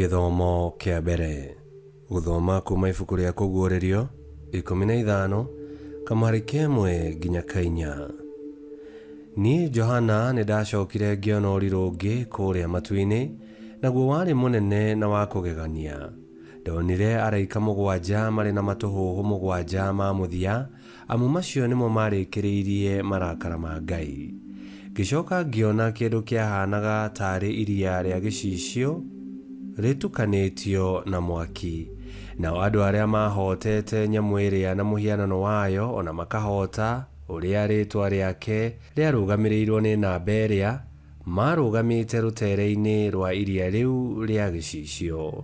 Gĩthomo kĩa mbere. Gũthoma kuma ibuku rĩa Kũguũrĩrio 15 kamũhari ka ĩmwe nginya ka inya. Niĩ Johana nĩndacokire ngĩona ũrirũ ũngĩ kũrĩa matu-inĩ, naguo warĩ mũnene na wa kũgegania. Ndonire araika mũgwanja marĩ na matũhũhũ mũgwanja ma mũthia, amu macio nĩmo maarĩkĩrĩirie marakara ma Ngai. Ngĩcoka ngĩona kĩndũ kĩahaanaga ta arĩ iria rĩa gĩcicio rĩtukanĩtio na mwaki. Nao andũ arĩa maahootete nyamũ ĩrĩa na mũhianano wayo o na makahoota ũrĩa rĩĩtwa rĩake rĩarũgamĩrĩirũo nĩ namba ĩrĩa, maarũgamĩte rũteere-inĩ rwa iria rĩu rĩa gĩcicio.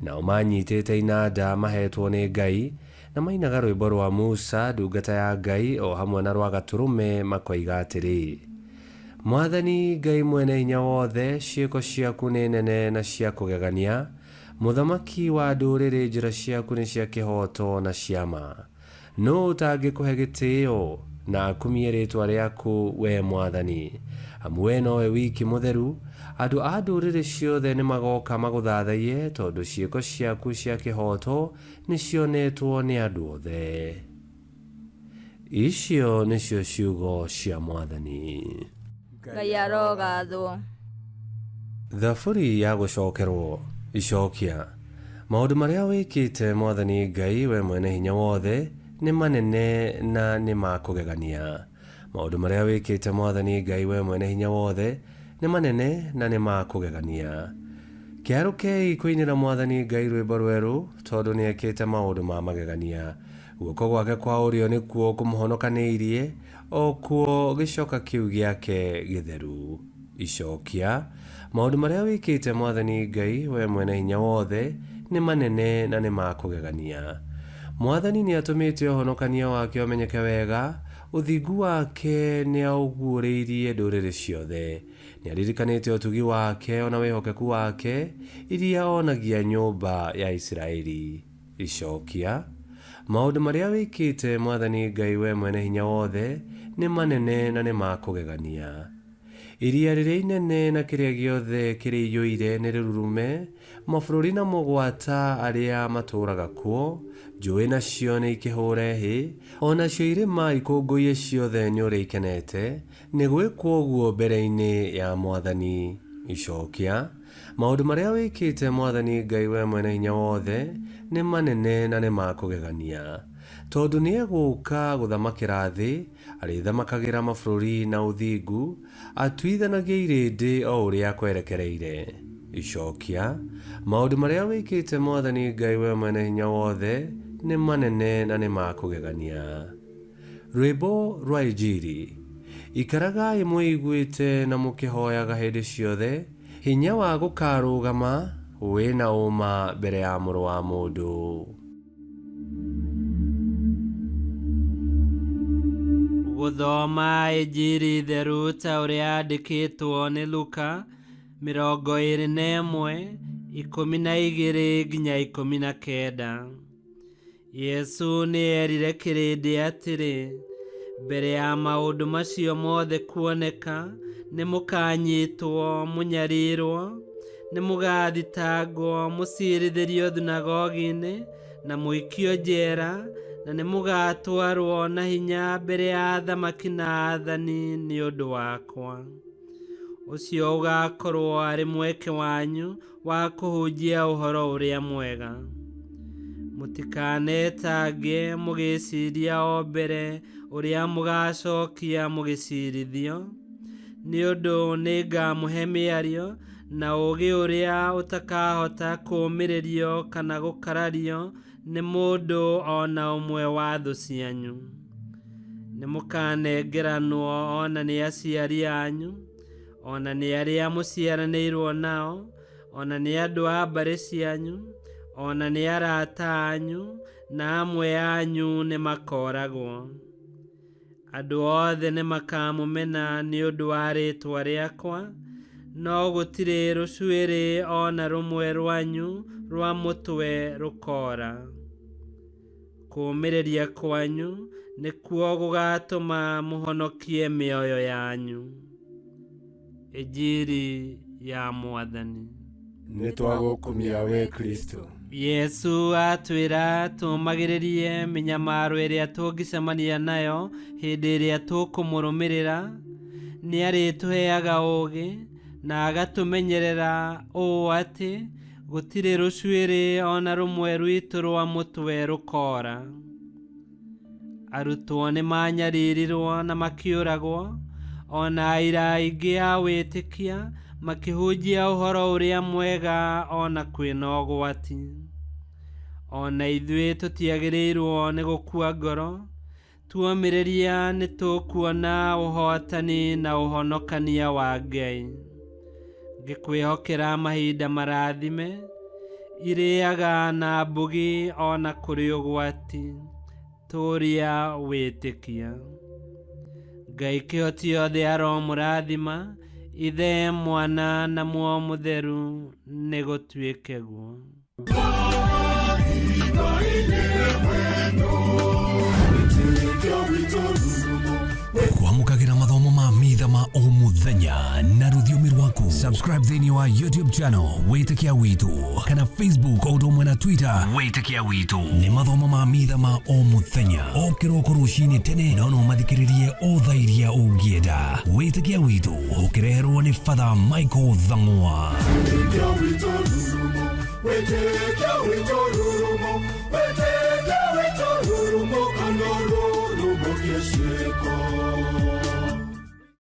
Nao maanyitĩte inanda maheetwo nĩ Ngai, Na mainaga rwĩmbo rwa Musa ndungata ya Ngai o hamwe na rwa Gatũrũme makoiga atĩrĩ, Mwathani Ngai Mwene Hinya Wothe, ciĩko ciaku nĩ nene na cia kũgegania, Mũthamaki wa ndũũrĩrĩ, njĩra ciaku nĩ cia kĩhooto na cia ma. Nũũ ũtangĩkũhe gĩtĩĩo na akumie rĩĩtwa rĩaku, wee Mwathani? Amu wee nowe wiki mũtheru. Andũ a ndũũrĩrĩ ciothe nĩmagooka magũthaathaiye, tondũ ciĩko ciaku cia kĩhooto nĩcionetwo nĩ andũ othe. Icio nĩcio ciugo cia Mwathani. Ngai arogathwo. Thaburi ya gũcokerwo. Icokia. Maũndũ marĩa wĩkĩte, Mwathani Ngai, Wee Mwene-Hinya-Wothe, nĩ manene na nĩ ma kũgegania. Maũndũ marĩa wĩkĩte, Mwathani Ngai, Wee Mwene-Hinya-Wothe, nĩ manene na nĩ ma kũgegania. Kĩarũkei kũinĩra Mwathani Ngai rwĩmbo rwerũ, tondũ nĩekĩte maũndũ ma magegania. Guoko gwake kwa ũrĩo nĩkuo kũmũhonokanĩirie, o kuo gĩcoka kĩu gĩake gĩtheru. Icokia. Maũndũ marĩa wĩkĩte, Mwathani Ngai, Wee Mwene-Hinya-Wothe, nĩ manene na nĩ ma kũgegania. Mwathani nĩatũmĩte ũhonokania wake ũmenyeke wega, ũthingu wake nĩaũguũrĩirie ndũrĩrĩ ciothe. Nĩaririkanĩte ũtugi wake o na wĩhokeku wake, iria onagia nyũmba ya Isiraeli. Icokia. Maũndũ marĩa wĩkĩte, Mwathani Ngai, Wee Mwene-Hinya-Wothe, nĩ manene na nĩ ma kũgegania. Iria rĩrĩa inene na kĩrĩa gĩothe kĩrĩiyũire nĩrĩrurume, mabũrũri namo gwata arĩa matũũraga kuo, njũĩ nacio nĩikĩhũre hĩ, o nacio irĩma ikũngũiye ciothe nĩ ũrĩa ikenete, nĩ gwĩkwo ũguo mbere-inĩ ya Mwathani. Icokia. Maũndũ marĩa wĩkĩte, Mwathani Ngai, Wee Mwene-Hinya-Wothe, nĩ manene na nĩ ma kũgegania. Tondũ nĩegũũka gũthamakĩra thĩ, Arĩthamakagĩra mabũrũri na ũthingu, atuithanagie irĩndĩ o ũrĩa kwerekereire. Icokia. Maũndũ marĩa wĩkĩte, Mwathani Ngai, Wee Mwene-Hinya-Wothe, nĩ manene na nĩ ma kũgegania. Rwĩmbo rwa Injiri. Ikaragai mwĩiguĩte na mũkĩhoyaga hĩndĩ ciothe, hinya wa gũkaarũgama wĩ na ũũma mbere ya Mũrũ wa Mũndũ. Gũthoma Injiri theru ta ũrĩa yandĩkĩtwo nĩ Luka, 21, 12 nginya 19. Yesu nĩ eerire kĩrĩndĩ atĩrĩ, Mbere ya maũndũ macio mothe kuoneka, nĩ mũkaanyitwo mũnyarirwo, nĩ mũgaathitangwo mũcirithĩrio thunagogi-inĩ, na mũikio njera, na nĩ mũgaatwarwo na hinya mbere ya athamaki na aathani nĩ ũndũ wakwa. Ũcio ũgaakorwo arĩ mweke wanyu wa kũhunjia ũhoro ũrĩa mwega. Mũtikanetange mũgĩciria o mbere ũrĩa mũgaacokia mũgĩcirithio, nĩ ũndũ nĩngamũhe mĩario na ũũgĩ ũrĩa ũtakahota kũũmĩrĩrio kana gũkarario nĩ mũndũ o na ũmwe wa thũ cianyu. Nĩmũkanengeranwo o na nĩ aciari anyu, o na nĩ arĩa mũciaranĩirwo nao, o na nĩ andũ a mbarĩ cianyu, o na nĩ arata anyu, na amwe anyu nĩmakooragwo. Andũ othe nĩmakamũmena nĩ ũndũ wa rĩĩtwa rĩakwa, no gũtirĩ rũcuĩrĩ o na rũmwe rwanyu rwa mũtwe rũkoora. Kũũmĩrĩria kwanyu nĩkuo gũgaatũma mũhonokie mĩoyo yanyu. Injiri ya Mwathani. Nĩ twagũkumia we Kristo. Yesu atwĩra tũmagĩrĩrie mĩnyamaro ĩrĩa tũngĩcemania nayo hĩndĩ ĩrĩa tũkũmũrũmĩrĩra. Nĩ arĩtũheaga ũũgĩ na agatũmenyerera ũũ atĩ gũtirĩ rũcuĩrĩ ona rũmwe rwitũ rwa mũtwe rũkora. Arutwo nĩ manyaririrwo na makĩũragwo, ona aira aingĩ a wĩtĩkia makĩhunjia ũhoro ũrĩa mwega ona kwĩna ũgwati. Ona ithuĩ tũtiagĩrĩirwo nĩ gũkua ngoro, tuomĩrĩria nĩ tũkuona ũhootani na ũhonokania wa Ngai. Ngĩkwĩhokera mahinda marathime, irĩaga na mbũgi ona kũrĩ ũgwati, tũria wĩtĩkia. Ngai kĩhoti yothe aromũrathima, Ithe, Mwana na Muoyo Mũtheru, nĩ gũtuĩke guo. Kwamũkagĩra mathomo ma mitha ma o mũthenya na rũthiomi rwaku. Subscribe thĩinĩ wa YouTube channel Wĩtĩkia Witũ kana Facebook o ũndũ ũmwe na Twitter Wĩtĩkia Witũ. Nĩ mathomo ma mitha ma o mũthenya o kĩroko rũcinĩ tene, no no mathikĩrĩrie o thaa iria ũngĩenda. Wĩtĩkia Witũ ũkĩreherwo nĩ Father Michael Thang'wa. Wĩtĩkia witũ rurumo, wĩtĩkia witũ rurumo.